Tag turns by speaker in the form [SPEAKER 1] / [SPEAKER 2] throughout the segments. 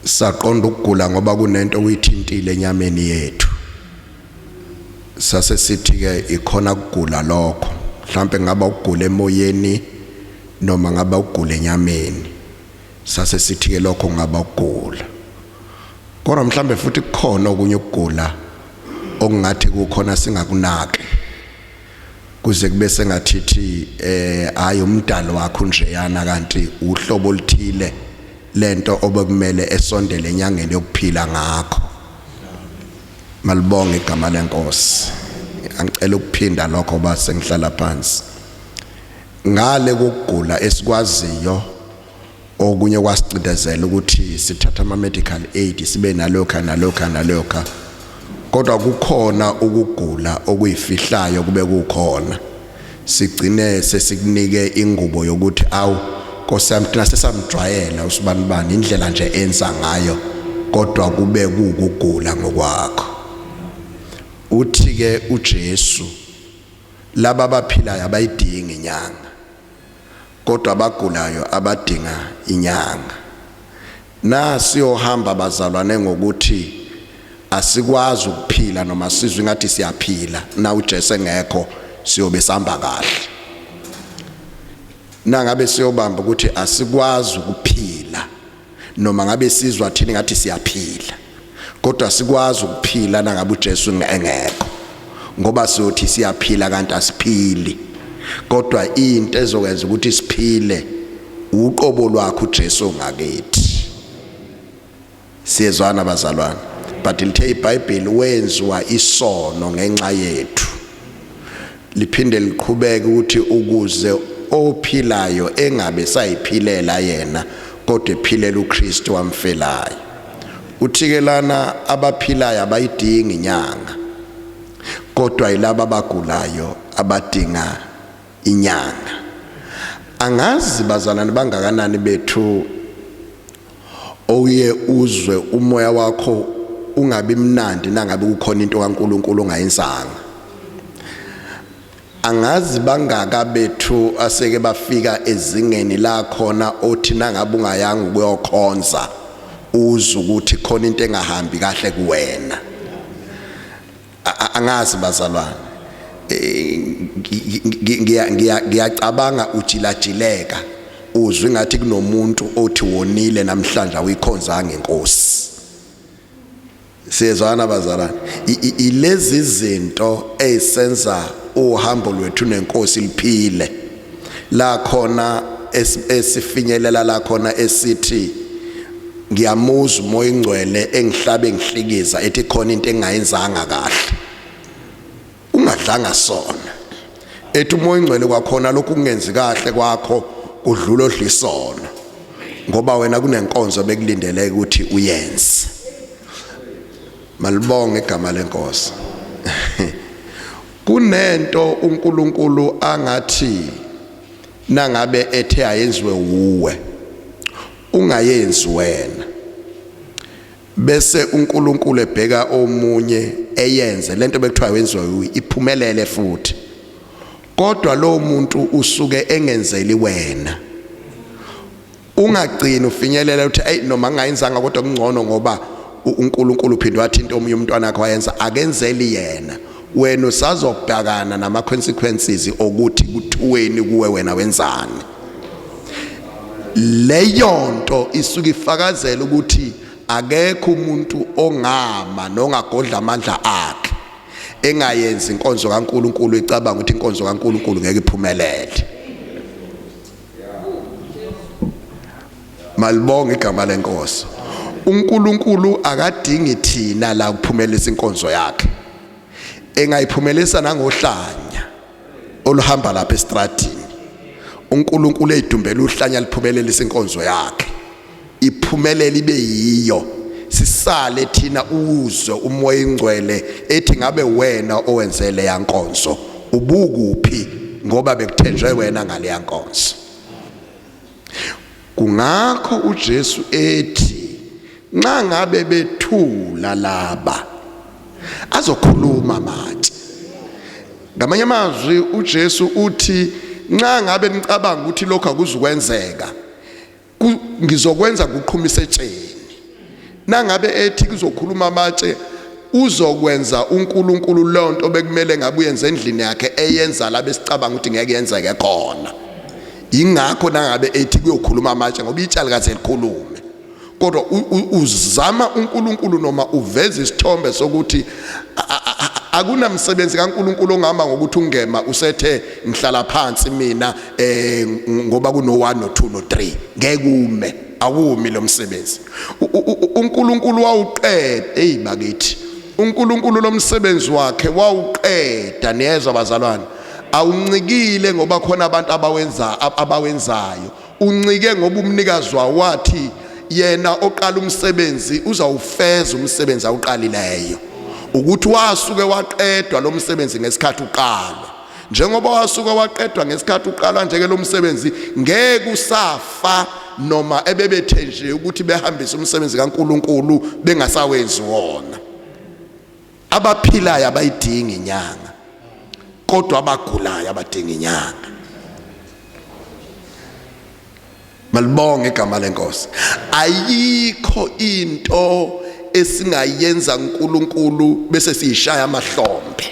[SPEAKER 1] Saqonda ukugula ngoba kunento okuyithintile enyameni yethu. Sase sithi ke ikhona ukugula lokho. Mhlambe ngaba ukugula emoyeni noma ngaba ukugula enyameni. Sase sithi ke lokho ngaba ukugula. Kodwa mhlambe futhi kukhona okunye ukugula okungathi kukhona singakunaki. Kuze kube sengathithi eh hayi umdalo wakho njeyana kanti uhlobo oluthile lento obekumele esondele enyangeni yokuphila ngakho. Malibonge igama lenkosi. Angicela ukuphinda lokho base ngihlala phansi. Ngale kokugula esikwaziyo okunye kwasicindezela ukuthi sithatha ama medical aid sibe nalokha nalokha nalokha kodwa kukhona ukugula okuyifihlayo kube kukhona sigcine sesikunike ingubo yokuthi awu Nkosi yami thina sesamjwayela usibanibani indlela nje enza ngayo kodwa kube kukugula ngokwakho. Uthi ke uJesu laba abaphilayo abayidingi inyanga kodwa abagulayo abadinga inyanga. Nasiyohamba bazalwane ngokuthi asikwazi ukuphila noma sizwe ngathi siyaphila na uJesu engekho siyobe sihamba kahle. Nangabe siyobamba ukuthi asikwazi ukuphila noma ngabe sizwa thina ngathi siyaphila kodwa sikwazi ukuphila nangabe uJesu engekho ngoba siyothi siyaphila kanti asiphili kodwa into ezokwenza ukuthi siphile uqobo lwakhe uJesu ngakithi. Siyezwana bazalwane. But lithe iBhayibheli wenziwa isono ngenxa yethu. Liphinde liqhubeke ukuthi ukuze ophilayo engabe sayiphilela yena kodwa ephilela uKristu wamfelayo. Uthike lana abaphilayo abayidingi inyanga kodwa yilaba abagulayo abadinga inyanga. Angazi bazalwane bangakanani bethu oye uzwe umoya wakho ungabi mnandi nangabe kukhona into kaNkuluNkulu ongayenzanga. Angazi bangaka bethu aseke bafika ezingeni la khona othi nangabe ungayanga ukuyokhonza uzwe ukuthi khona into engahambi kahle kuwena. Angazi bazalwane, eh, ngiyacabanga ujilajileka uzwe ngathi kunomuntu othi wonile namhlanje awuyikhonzanga inkosi. Siyezwana bazalwane, ilezi zinto ezisenza uhambo lwethu nenkosi liphile la khona esifinyelela la khona esithi ngiyamuzwa umoya ingcwele engihlabe ngihlikiza ethi khona into engayenzanga kahle ungadlanga sona ethi umoya ingcwele kwakhona lokhu kungenzi kahle kwakho kudlula odlisona ngoba wena kunenkonzo bekulindeleke ukuthi uyenze. Malibonge igama lenkosi. Kunento uNkulunkulu angathi nangabe ethe ayenziwe wuwe ungayenzi wena bese uNkulunkulu ebheka omunye eyenze lento bekuthiwa wenziwe wuye iphumelele futhi kodwa lo muntu usuke engenzeli wena. Ungagcini ufinyelela uthi ey noma ngingayenzanga kodwa kungcono ngoba uNkulunkulu uphinde wathinta omunye umntwana wakhe wayenza akenzeli yena. Wena usazobhekana nama consequences okuthi kuthiweni kuwe wena wenzani. Leyo nto isuke ifakazela ukuthi akekho umuntu ongama nongagodla amandla akhe engayenzi inkonzo kaNkulunkulu ecabanga ukuthi inkonzo kaNkulunkulu ngeke iphumelele. Malibonge igama lenkosi. uNkulunkulu akadingi thina la ukuphumelelisa inkonzo yakhe. Engayiphumelelisa nangohlanya oluhamba lapha estradini. uNkulunkulu eyidumbela uhlanya liphumelelisa inkonzo yakhe. Iphumelele ibe yiyo. Sisale thina uzwe umoya ingcwele ethi ngabe wena owenzele yankonzo ubukuphi ngoba bekuthenjwe wena ngale yankonzo. Kungakho uJesu ethi nxa ngabe bethula laba azokhuluma manje. Ngamanye amazwi uJesu uthi nxa ngabe nicabanga ukuthi lokho akuzukwenzeka ngizokwenza kuqhumise etsheni. Nangabe ethi kuzokhuluma amatshe, uzokwenza uNkulunkulu lonto bekumele ngabe uyenze endlini yakhe, eyenza la besicabanga ukuthi ngeke yenzeke khona. Ingakho nangabe ethi kuyokhuluma amatshe, ngoba itshe alikaze likhulume, kodwa uzama uNkulunkulu noma uveza isithombe sokuthi akunamsebenzi kaNkulunkulu ongahamba ngokuthi ungema usethe ngihlala phansi mina ngoba kuno 1 no 2 no 3, ngeke ume, awumi lo msebenzi. uNkulunkulu wawuqeda, hey bakithi, uNkulunkulu lo msebenzi wakhe wawuqeda. Niyezwa bazalwane, awuncikile ngoba khona abantu abawenzayo, uncike ngoba umnikazi wathi yena oqala umsebenzi uzawufeza umsebenzi awuqalileyo, ukuthi wasuke waqedwa lo msebenzi ngesikhathi uqalwa. Njengoba wasuke waqedwa ngesikhathi uqalwa nje ke lo msebenzi, ngeke usafa noma ebebethe nje ukuthi behambise umsebenzi kaNkuluNkulu bengasawenzi wona. Abaphilayo abayidingi inyanga, kodwa abagulayo abadinga inyanga. Malibonge igama lenkosi. Ayikho into esingayenza uNkulunkulu bese siyishaya amahlombe,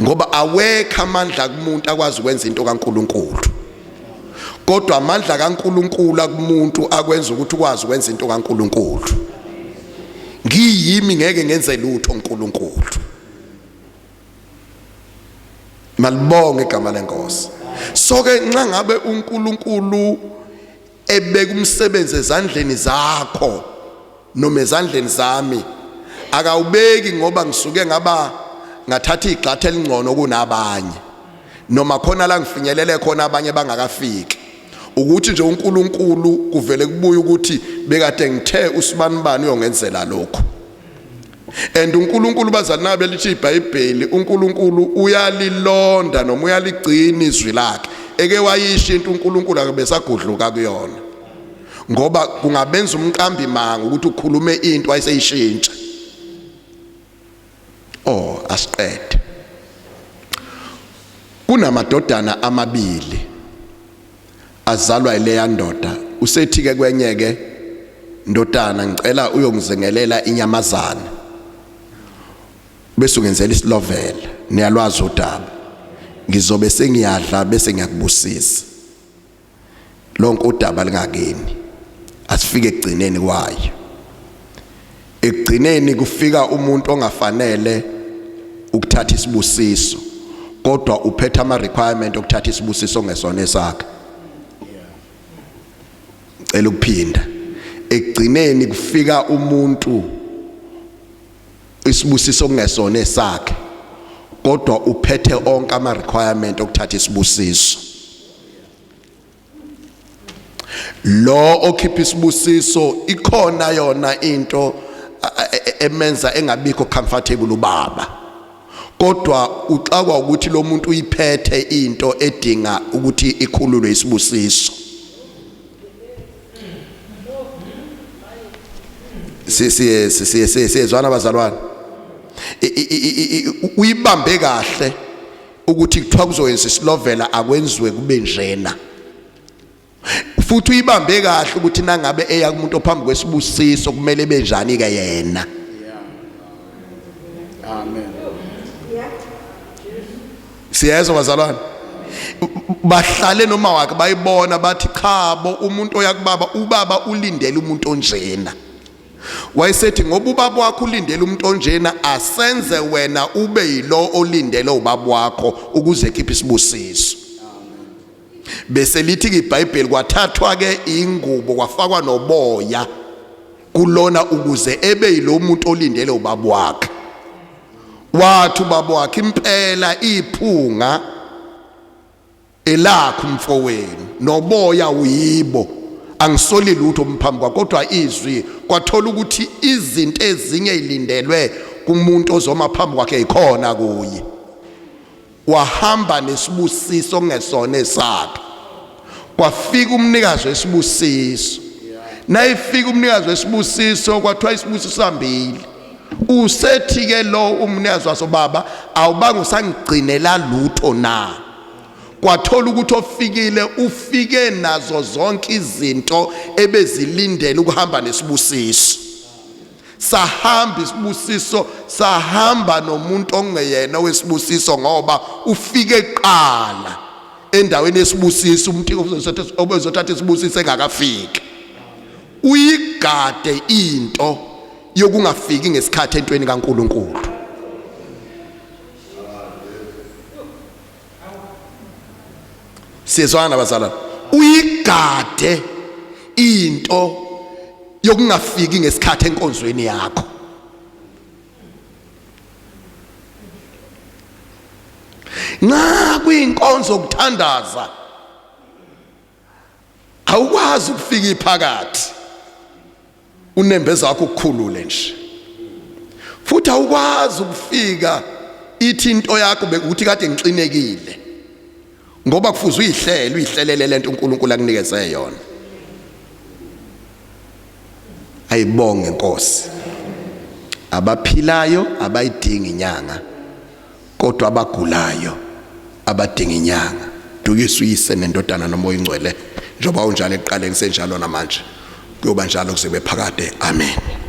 [SPEAKER 1] ngoba awekho amandla kumuntu akwazi ukwenza into kaNkulunkulu, kodwa amandla kaNkulunkulu akumuntu akwenza ukuthi ukwazi ukwenza into kaNkulunkulu. Ngiyimi ngeke ngenze lutho uNkulunkulu. Malibonge igama lenkosi. So ke nxa ngabe uNkulunkulu ebeka umsebenzi ezandleni zakho noma ezandleni zami, akawubeki ngoba ngisuke ngaba ngathatha igxatha elingcono kunabanye, noma khona la ngifinyelele khona abanye bangakafiki. Ukuthi nje uNkulunkulu kuvele kubuye ukuthi bekade ngithe usibanibani uyongenzela lokho. And uNkulunkulu bazali nabe lithi iBhayibheli, uNkulunkulu uyalilonda noma uyaligcina izwi lakhe. Eke wayisho into uNkulunkulu akabesagudluka kuyona, ngoba kungabenza umqambi manga ukuthi ukhulume into ayiseyishintsha. Oh, asiqede. Kunamadodana amabili azalwa ileya ndoda. Usethi ke kwenye ke, ndodana ngicela uyongizingelela inyamazana bese ungenzela isilovela, niyalwazi udaba, ngizobe sengiyadla bese ngiyakubusisa. Lonke udaba lingakini, asifike ekugcineni kwayo. Ekugcineni kufika umuntu ongafanele ukuthatha isibusiso, kodwa uphethe ama requirement okuthatha isibusiso ngesona esakhe. Cela ukuphinda, ekugcineni kufika umuntu isibusiso kungesona esakhe, kodwa uphethe onke ama requirement okuthatha isibusiso. Lo okhipha isibusiso ikhona yona into emenza engabikho comfortable ubaba, kodwa uxakwa ukuthi lo muntu uyiphethe into edinga ukuthi ikhululwe isibusiso. Siye siye siyezwana bazalwane, uyibambe kahle ukuthi kuthiwa kuzoyenza isilovela akwenziwe kube njena, futhi uyibambe kahle ukuthi nangabe eya kumuntu ophambi kwesibusiso kumele benjani ke yena.
[SPEAKER 2] Amen.
[SPEAKER 1] Siyezwa bazalwane, bahlale noma wakhe bayibona bathi chabo, umuntu oya kubaba, ubaba ulindele umuntu onjena. Wayesethi ngoba ubaba wakho ulindele umuntu onjena, asenze wena ube yilo olindele ubaba wakho ukuze ekhiphe isibusiso. Bese lithi iBhayibheli kwathathwa ke ingubo kwafakwa noboya kulona ukuze ebe yilo muntu olindele ubaba wakhe. Wathi ubaba wakhe impela iphunga elakho mfowenu noboya uyibo, angisoli lutho mphambi kwakho, kodwa izwi kwathola ukuthi izinto ezinye ilindelwe kumuntu ozoma phambi kwakhe ikhona kuye. Wahamba nesibusiso okungesona esakhe, kwafika umnikazi wesibusiso. Nayifika umnikazi wesibusiso kwathiwa isibusiso sambili. Usethi ke lo umnikazi waso, baba awubanga usangigcinela lutho na? Kwathola ukuthi ofikile ufike nazo zonke izinto ebezilindele ukuhamba nesibusiso. Sahamba isibusiso, sahamba nomuntu ongeyena wesibusiso ngoba ufike kuqala endaweni yesibusiso, umuntu obezothatha isibusiso engakafiki. Uyigade into yokungafiki ngesikhathi entweni kaNkuluNkulu. Siyezwana bazalwane? Uyigade into yokungafiki ngesikhathi enkonzweni yakho. Nxa kuyinkonzo yokuthandaza awukwazi ukufika iphakathi unembeza wakho ukukhulule nje, futhi awukwazi ukufika ithi into yakho bekuthi kade ngixinekile, ngoba kufuze uyihlele uyihlelele lento uNkulunkulu akunikeze yona. Ayibonge Nkosi. Abaphilayo abayidingi inyanga, kodwa abagulayo abadinga inyanga. Dukisa uyise nendodana nomoya ingcwele, njengoba unjalo ekuqaleni senjalo namanje, kuyoba njalo kuze kube phakade. Amen.